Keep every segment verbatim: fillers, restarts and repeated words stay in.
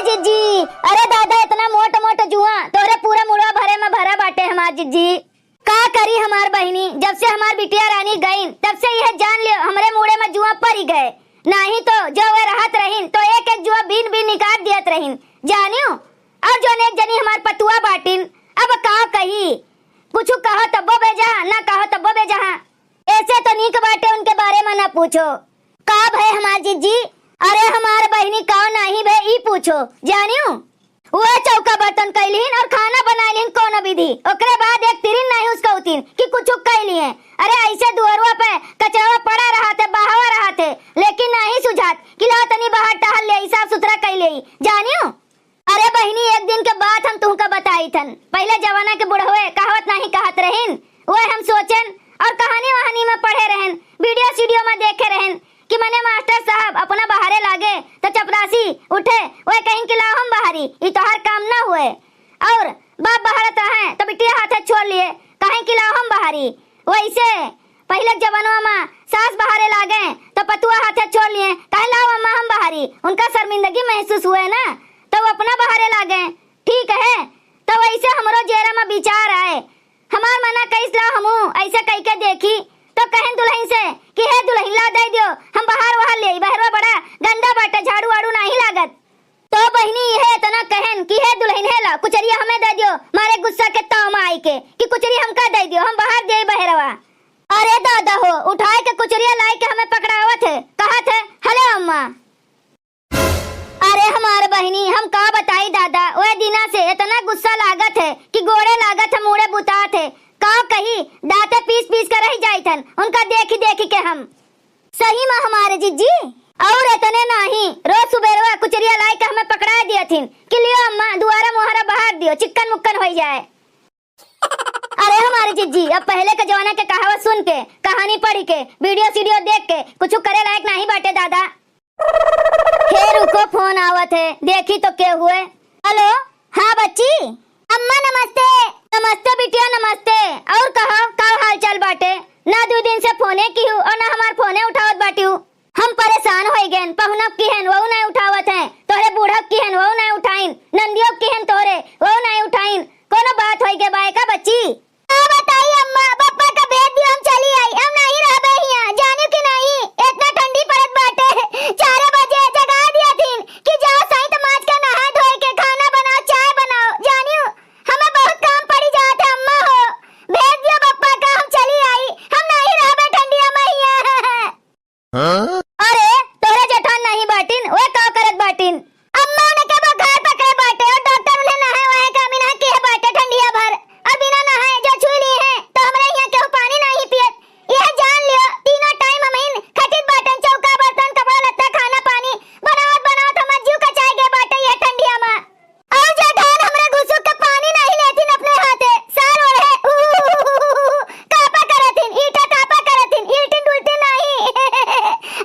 जिज्जी, अरे दादा, इतना मोट मोट जुआ, तोहरे पूरा मुड़वा भरे में भरा बाटे हमार जिज्जी। का करी हमार बहिनी, जब से हमार बिटिया रानी गईन, तब से यह जान लियो, हमरे मुड़े में जुआ परी गए। नाही तो जो वे रहत रहिन, तो एक एक जुआ बीन बीन निकाल दियत रहिन, जानियो। और जौन एक जनी हमार पतुआ बाटिन, अब का कही, कुछ कहो तब्बो बेजहा, ना कहो तब्बो बेजहा। ऐसे तो नीक बाटे, उनके बारे में ना पूछो। का भय हमार जिज्जी? अरे हमार बहिनी, का नाही भय, ई पूछो, जानियो। वो चौका बर्तन कैलिन और खाना बनाइलिन कोनो विधि, ओकरे बाद एक तिरिन नाही उसकौतिन कि कुछ कैलिए। अरे ऐसे दुअरवा पे कचरावा पड़ा रहत है, बहावा रहत है, लेकिन नाही सुझात कि लाओ तनी बाहर टहल ले, साफ सुथरा कैले, जानियो। अरे बहिनी, एक दिन के बात हम तुहका बताई थन। पहिले जमाना के बुढ़वे कहावत नाही कहत रहिन, वह हम सोचेन और कहानी वहानी में पढ़े रहन, वीडियो सीडियो में देखे रहन कि मने मास्टर साहब अपना बहारे लागे तो चपरासी उठे, वह कहिन कि लाओ हम बहारी, ई तोहार काम ना हुए। और बाप बहारत रहे तो बिटिया हाथे छोड़ लिए, कहिन कि लाओ हम बहारी। वैसे पहिले के जमानवा में सास बहारे लागे तो पतुआ हाथे छोड़ लिए, कहे लाओ अम्मा हम बहारी, उनका शर्मिंदगी महसूस हुए ना, तो वो अपना बहारे लागे। ठीक है, तो वैसे हमरो जेरा में विचार आए, हमार मना कइस ला हमू ऐसे कह के देखी, तो कहन दुल्हन से कि हे दुल्हन ला दे दियो, हम बाहर वहार ले, बहरवा बड़ा गंदा बाटे, झाड़ू वाड़ू नाही लागत। तो बहिनी इहे इतना कहन कि हे दुल्हन, हे ला कुचरिया हमें दे दियो, मारे गुस्सा के ताव में आई के कि कुचरी हमका दे दियो, हम बाहर दे बहरवा। अरे दादा हो, उठाए के कुचरिया लाई के हमें पकड़ावत है, कहत है, "हले अम्मा।" अरे हमार बहिनी, हम का बताई दादा, वह दिना से इतना गुस्सा लागत है कि गोड़े लागत है, मूड़े बुतात है। का कही, दांते पीस पीस के रह जाइत हन उनका देखी देखी के हम। सही में हमारे जिज्जी, और इतने नाही, रोज सुबेरवा कुचरिया लाई के हमें पकड़ा दियथिन कि लियो अम्मा, दुआरा मुहारा बहार दियो, चिक्कन मुक्कन होई जाए। अरे हमारे जिज्जी, अब पहले के जमाना के कहावत सुन के, कहानी पढ़ के, वीडियो सीडियो देख के कुछ करे लायक नाही बाटे दादा। हे रुको, फोन आवत है, देखी तो के हुए। हेलो, हाँ बच्ची। अम्मा नमस्ते। नमस्ते बिटिया, नमस्ते। और कहो, का हाल चाल बाटे? ना दू दिन से फोने किहू और ना हमार फोने उठावत बाटिउ। हम परेशान होई गएन, पहुनब किहेन, वहू नहीं उठावत हैं, तोहरे बूढ़ब किहेन, वहू नहीं उठाइन, नंदियो किहेन तोहरे, वहू नहीं उठाइन। कोनो बात होई के बाय का बच्ची? का बताई अम्मा, पप्पा का भेज दियो, हम चली आई, हम नहीं रहबे हियां, जानियो कि नहीं? इतना ठंडी पड़त बाटे, चार बजे जगा दिया थीन कि जाओ सैंत माज के नहाए धोए के, खाना बनाओ, चाय बनाओ, जानियो हमें बहुत काम पड़ी जात है अम्मा हो, भेज दियो पप्पा का, हम चली आई, हम नहीं रहबे ठंडिया में हियां। अरे, तोहरे जेठान नहीं बाटिन, वे का करत बाटिन? अम्मा, उनके बुखार पकड़े बाटे और डॉक्टर उन्हें नहाए वहाए का मना किहे बाटे ठंडिया भर, और बिना नहाए जो छू ली है तो हमरे यहाँ केहू पानी नहीं पियत। यह जान लियो, तीनों टाइम हमइन खटित बाटन, चौका बर्तन, कपड़ा लत्ता, खाना पानी बनावत बनावत हमार जीव कचाए गए बाटे यह ठंडिया में। और जेठान हमरे घुसुक के पानी नहीं लेथिन अपने हाथे, साल ओढ़े, उ, उ, उ, उ, उ, कापा करथिन, ईटा कापा करथिन, इल्टिन डुल्टिन नहीं।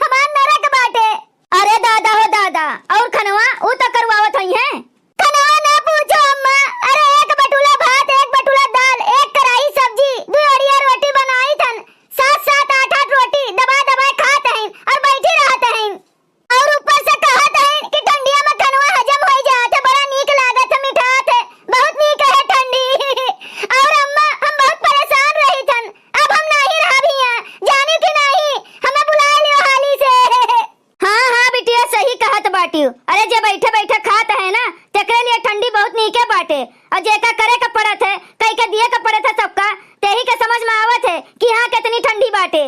हमार नरक बाटे। अरे दादा हो दादा, और खनवा उ त करवावत होइहें। खनवा ना पूछो अम्मा, अरे एक बटुला भात, एक बटुला दाल, एक कढ़ाई सब्जी, दू अड़िया रोटी बनाई थन, सात सात आठ आठ रोटी दबा दबा खात हईन और बैठी रहत हईन। और ऊपर से कहत हईन कि ठंडिया में खनवा हजम होई जात है, बड़ा नीक लागत है, मिठात है, बहुत नीक है ठंडी। और अम्मा, हम बहुत परेशान रही थन, अब हम नहीं रहब हियां, जाने कि नहीं, हमें बुला लियो हाली से। हाँ, हाँ, बिटिया, सही कहत बाटियो। अरे, जे बैठे बैठे खात है ना, तेकरे लिए ठंडी बहुत नीके बाटे, और जेका करे के पड़त है, कई के दिए के पड़त है सबका, तेही के समझ में आवत है कि हाँ, कितनी ठंडी बाटे।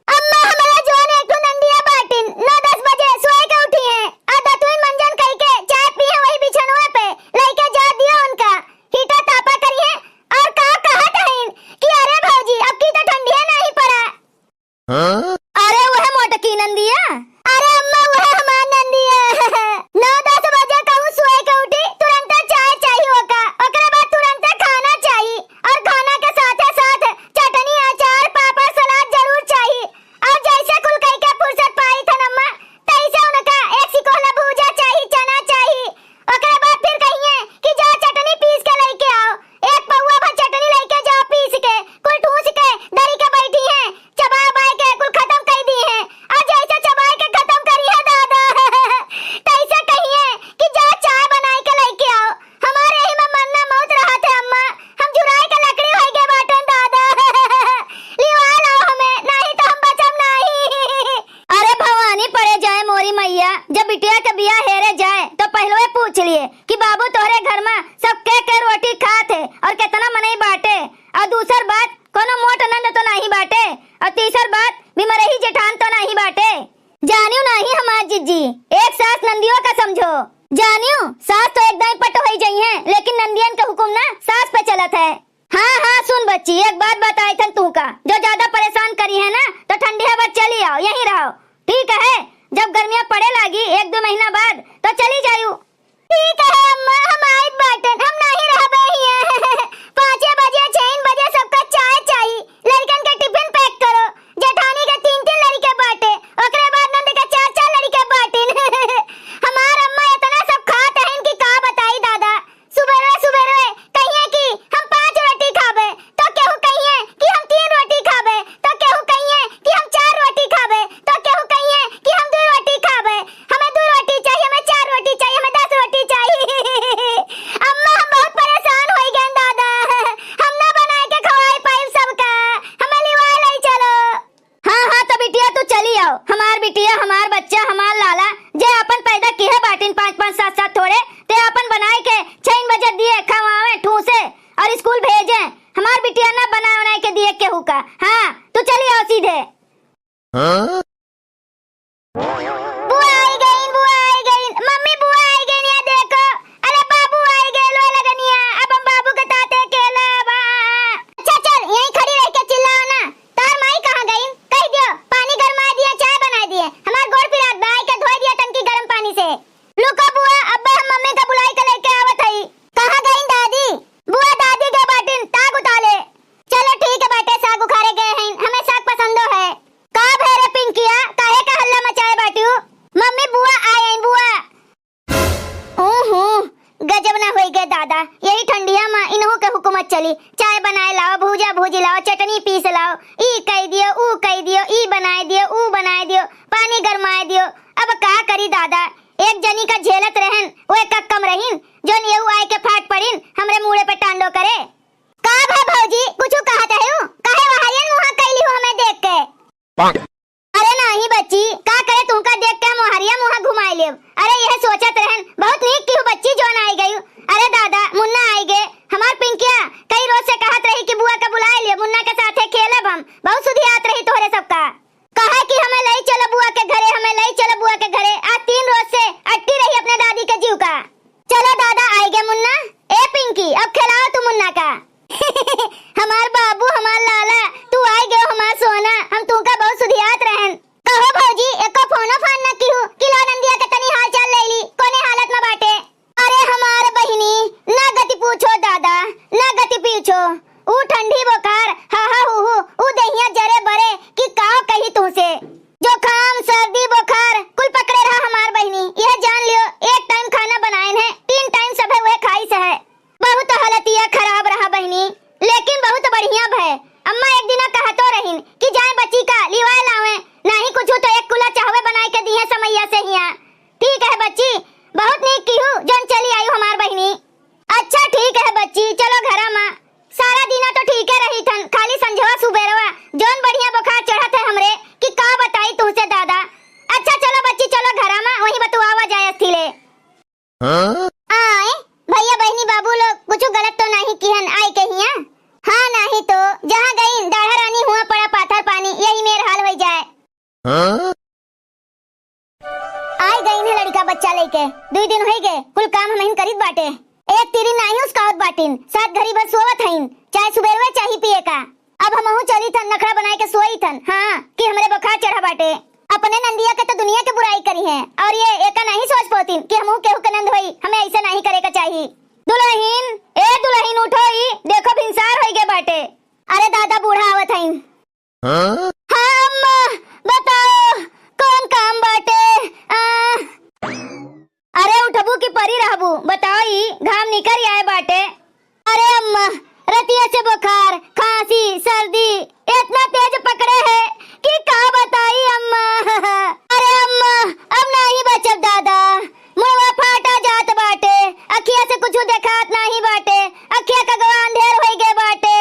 अम्मा, हमरा जोन एक ठो नंदिया बाटिन, नौ दस बजे सोए के उठी हैं, और दतुइन मंजन कई के चाय पी हैं वही बिछनवा पे, लइके जा दियो उनका, हीटर तापा करी हैं, और का कहत हईन कि अरे भौजी, अब की तो ठंडिया नहीं पड़ा। अरे वह मोटकी नंदिया। अरे अम्मा, वह हमार नंदिया। नौ दस जब बिटिया के बियाह हेरे जाए तो पहलवे पूछ लिए कि बाबू तोहरे घर मा सब के के रोटी खात है और केतना मनई बाटे, और दूसर बात कोनो मोट नंद तो नाहीं बाटे, और तीसर बात बिमरही जेठान तो नाहीं बाटे। जानियो नाहीं हमार जिज्जी, एक सास नंदियो का समझो। जानियो, सास तो एक दाईं पट होई जइहैं, लेकिन नंदियन के हुकुम ना सास पे चलत है। हाँ, हाँ, सुन बच्ची, एक बात बताई थन तू का, जो ज्यादा परेशान करिहैं ना, तो ठंडी हवा चली आओ, यहीं रहो। ठीक है, जब गर्मियाँ पड़े लागी एक दो महीना बाद, तो चली जायू। ठीक है अम्मा, हम आइत बाटन, हम नाहीं रहबे हियाँ। पाँचे बजे, छइन बजे सबका चाय चाही, लड़कन के टिफिन पैक करो। जेठानी के तीन तीन लड़के बाटे, ओकरे बाद नंद के चार चार लड़के बाटिन। हमार अम्मा इतना सब खात हइन कि का बताई दादा। सुबेरे सुबेरे कहिए कि हम पाँच रोटी खाबे, तो केहू कहिए कि हम तीन रोटी खाबे, तो केहू कहिए कि हम चार रोटी खाबे, तो केहू कहिए कि हम दू रोटी खाबे। हमें दू रोटी चाहिए, हमें चार रोटी चाहिए, हमें दस रोटी चाहिए। अम्मा, हम बहुत परेशान होई गए दादा, हम ना बनाए के खवाए पाइब सबका, हमें लिवाए लाई चलो। हाँ, हाँ, तो बिटिया तू चली आओ। हमार बिटिया, हमार बच्चा, हमार लाला, जे आपन पैदा किहे बाटिन पाँच पाँच सात सात थोड़े, ते आपन बनाए के छइन बजे दिए, खवावे, ठूसे और स्कूल भेजे। हमार बिटिया ना बनाए बनाए के दिए केहू का। हाँ, तू चली आओ सीधे। हाँ? बुआ आई गईन, बुआ आई गईन, मम्मी बुआ आई गईन, या देखो। अरे बाबू आई गए लोए लगनिया, अब हम बाबू के ताते अकेला बा। अच्छा चल, यहीं खड़ी रह के चिल्लाओ ना। तार माई कहाँ गईन? कह दियो, पानी गरमाए दिए, चाय बनाए दिए। हमार गोड़ पिरात बा, आई के धोए दिया टंकी गरम पानी से। लुको बुआ, अब्बे हम मम्मी का बुलाई के लेके आवत हई। कहाँ गईन दादी? बुआ दादी के बाटिन, ताक उताले। चलो ठीक है बाटे, साग उखारे गए हैं, हमें साग पसंदो है। का भय रे पिंकिया, काहे का हल्ला मचाए बाटियो? मम्मी बुआ आए हैं, बुआ। ओहो, गजब ना होई गए दादा, यही ठंडिया मा इनहू के हुकूमत चली। चाय बनाए लाओ, भूजा भूजी लाओ, चटनी पीस लाओ, ई कह दियो, ऊ कह दियो, ई बनाए दियो, ऊ बनाए दियो, पानी गरमाए दियो। अब का करी दादा, एक जनी का झेलत रहन, वो एक कम रहीन, जोन यहू आए के फाट पड़ीन, हमरे मूड़े पे टांडो करे। का भा भौजी, कुछु कहत हऊ? काहे वहरियन मुहा कइली हो हमें देख के? अरे नाहीं बच्ची, का करे तुमका देख के हम वहरिया मुहा घुमाए लेब। अरे यह सोचत रहन, बहुत नीक किहू बच्ची जोन आई गयू। अरे दादा, मुन्ना आई गे, हमार पिंकिया कई रोज से कहत रही कि बुआ का बुलाए ले, मुन्ना के साथे खेलब हम, बहुत सुधियात रही तोहरे सबका। कहे कि हमें लई चलो बुआ के घरे, हमें लई चलो बुआ के घरे। आज तीन रोज से अटकी रही अपने दादी के जीव का। चलो दादा, आइगे मुन्ना। ए पिंकी, अब खेलाओ तू मुन्ना का। हमार बाबू, हमार लाला, तू आइगे हो हमार सोना, हम तुमका बहुत सुधियात रहन। कहो भौजी, एको फोनो फान ना किहू कि लो नंदिया के तनी हाल चाल ले ली, कोने हालत में बाटे। अरे हमार बहिनी, ना गति पूछो दादा, ना गति पूछो। ऊ ठंडी बुखार, हा हा हू हू, ऊ देहिया जरे बरे कि का कही तुमसे। जुकाम, सर्दी, बुखार कुल पकड़े रहा हमार बहिनी। यह जान लियो, एक टाइम खाना बनाएन है, तीन टाइम सभे वह खाइस है। बहुत हालतिया खराब रहा बहिनी, लेकिन बहुत बढ़िया भय। अम्मा एक दिना कहतो रहिन कि जाए बच्ची का लिवाए लावे, नाही कुछ तो एक कुला चाहवे बनाए के दिए समैया से हिया। ठीक है बच्ची, बहुत नीक किहू, जौन चली आयु हमार बहिनी। अच्छा ठीक है बच्ची, चलो घरा मा। सारा दिना तो ठीके रही थन, खाली संझवा सुबेरवा जौन बढ़िया बुखार चढ़त है हमरे कि का बताई तुमसे दादा। अच्छा चलो बच्ची, चलो घरा मा, वहीं बतुआवा जाए अस्थि ले। हाँ? आए, भैया बहिनी बाबू लोग कुछ गलत तो नहीं किहन आए के हिया? हाँ नहीं तो, जहाँ गई दाढ़ा रानी हुआ पड़ा पाथर पानी, यही मेर हाल होई जाए। हाँ? आइ गइन है लड़िका बच्चा लइके, दुइ दिन होइ गए, कुल काम हमहिन करित बाटे। एक तिरी नाहीं उसकावत बाटिन, सात घरी भर सोवत हइन, चाहे सुबेरवे चाही पिए का। अब हमहू चली थन, नखड़ा बनाए के सोई थन, हाँ, कि हमरे बुखार चढ़ा बाटे। अपने नंदिया के तो दुनिया के बुराई करी है, और ये एका नाहीं सोच पोतिन कि हमहू केहू के नंद होई, हमें ऐसे नाहीं करे का चाही। दुलहिन, ए दुलहिन, उठो, ई देखो भिनसार होइ गए बाटे। अरे दादा, बूढ़ा आवत हइन। हाँ? हाँ अम्मा, बताओ कौन काम बाटे? आ? अरे उठबू कि परी रहबू? बताओ ई घाम निकर आए बाटे। अरे अम्मा, रतिया से बुखार, खांसी, सर्दी इतना तेज पकड़े है कि का बताई अम्मा। अरे अम्मा, अब नाहीं बचब दादा, मुड़वा फाटा जात बाटे, अखिया से कुछ देखात नाहीं बाटे, अखिया का गवा अंधेर होइ गए बाटे।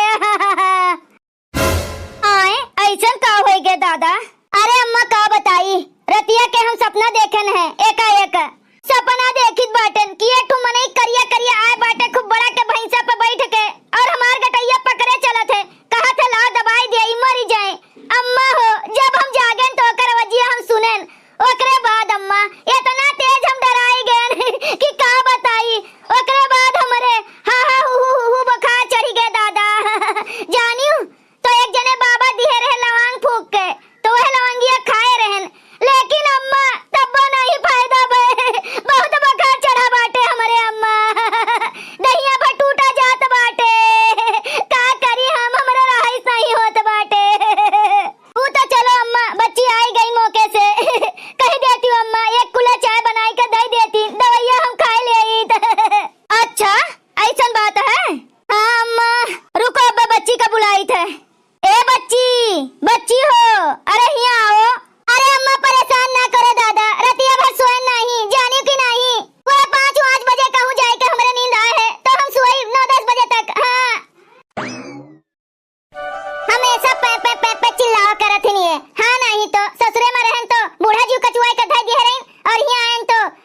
आए, ऐसन का होइ गए दादा? अरे अम्मा का बताई, रतिया के हम सपना देखेन है,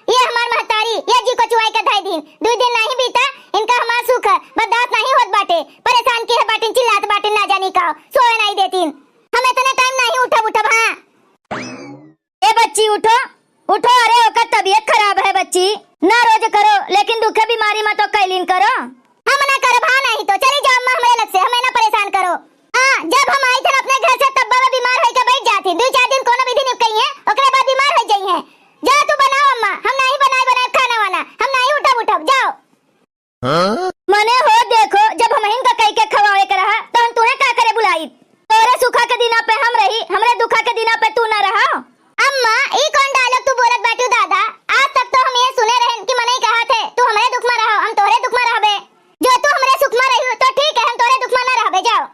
ये हमार महतारी, ये जी को चुआई के धई दीन। दुई दिन नाहीं बीता, इनका हमार सुख बर्दाश्त नाहीं होत बाटे। परेशान किहे बाटिन, चिल्लात बाटिन, ना जानी का, सोए नाहीं देतिन। हम इतने time नाहीं उठब, उठब, हाँ। ए बच्ची, उठो, उठो, अरे ओकर तबीयत खराब है बच्ची, ना रोज करो, लेकिन दुखे बीमारी मा तो कैलिन करो। हम ना करब, हाँ, नाहीं तो चली जाओ अम्मा हमरे लग से, हमें ना परेशान करो। हाँ, जब हम आई थन अपने घर से तब बाबा बीमार होइके बैठ जाती, दुई चार दिन कोनो विधि निपटई है, ओकरे बाद बीमार होइ जाई है। जा तू बनाओ अम्मा, हम नाहीं बनाए बनाए खाना वाना, हम नाहीं उठब उठब, जाओ। मने हो देखो, जब हमहिन का कई के खवावे के रहा, तो हम तुहे का करे बुलाइत? तोरे सुखा के दिना पे हम रही, हमरे दुखा के दिना पे तू ना रहा। अम्मा, ई कौन dialogue तू बोलत बाटिउ दादा? आज तक तो हम ये सुने रहन कि मनई कहत है, "तू हमरे दुख मा रहो, हम तोहरे दुख मा रहबे।" जो तू हमरे सुख मा रहिउ, तो ठीक है, हम तोहरे दुख मा ना रहबे, जाओ।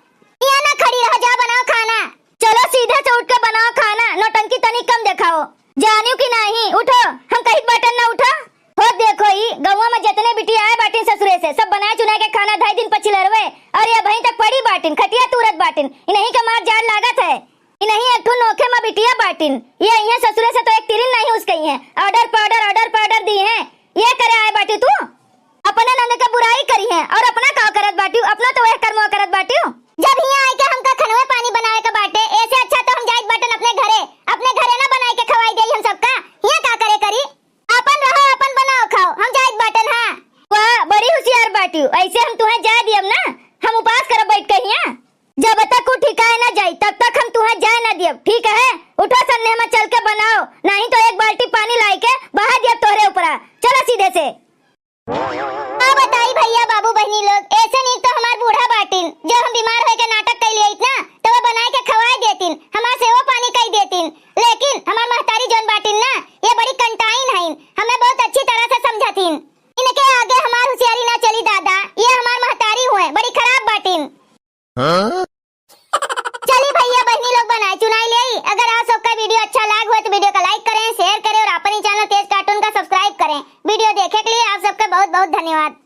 यहाँ ना खड़ी रहो, जाओ बनाओ खाना। चलो सीधे से उठ के बनाओ खाना, नौटंकी तनी कम देखाओ। जानिउ कि नाहीं, उठो, हम कहित बाटन ना उठो। हो देखो ई, गौवा मा जितने बिटिया आए बाटिन ससुरे से, सब बनाए चुनाए के खाना धई दिन पछिलरवे, और ये अबहीं तक पड़ी बाटिन, खटिया तूरत बाटिन, इनहीं के मार जाड़ लागत है। इनहीं एक ठो नोखे मा बिटिया बाटिन, ये अइहें ससुरे से तो एक तिरिन नाहीं उसकइहें, order पे order, order पे order दिहें। ये करे आए बाटी तू? अपने नंद के बुराई करिहें और अपना का करत बाटिउ? अपना तो वह कर्मवा करत बाटिउ। जब हियाँ आइके हमका खनवे पानी बनावे के बाटे, ऐसे अच्छा तो हम जाइत बाटन अपने घरे, अपने घरे ना बनाई के खवाई देई हम सबका। हियाँ का करे करी? आपन रहो, आपन बनाओ खाओ, हम जाइत बाटन, हाँ। वाह, बड़ी हुसियार बाटिउ, ऐसे हम तुहे जाए दियब ना, हम उपास करब बैठ के हियाँ। जब तक उ ठिकाए ना जाई, तब तक हम तुहे जाए ना दियब, ठीक है? उठो, सन्ने मा चल के बनाओ, नाहीं तो एक बाल्टी पानी लाइके बहा दियब तोहरे ऊपरा। चलो सीधे से। का बताई भइया, बाबू, बहिनी लोग, ऐसे नीक तो हमार बूढ़ा बाटिन, जो हम बीमार होइके नाटक कइ लिए इतना, तो वो बनाए के खवाए देतिन, हमार सेवा पानी कइ देतिन, लेकिन हमार महतारी जौन बाटिन ना, ये बड़ी कंटाइन हइन, हमें बहुत अच्छी तरह से समझतिन। इनके आगे हमार हुसियारी ना चली दादा, ये हमार महतारी हुए, बड़ी खराब बाटिन। हाँ? चली भइया बहिनी लोग बनाए चुनाई लेई। अगर आप सबका video अच्छा लाग हुए तो video का like करें, share करें और अपनी channel तेज cartoon का subscribe करें। Video देखे के लिए आप सबका बहुत बहुत धन्यवाद।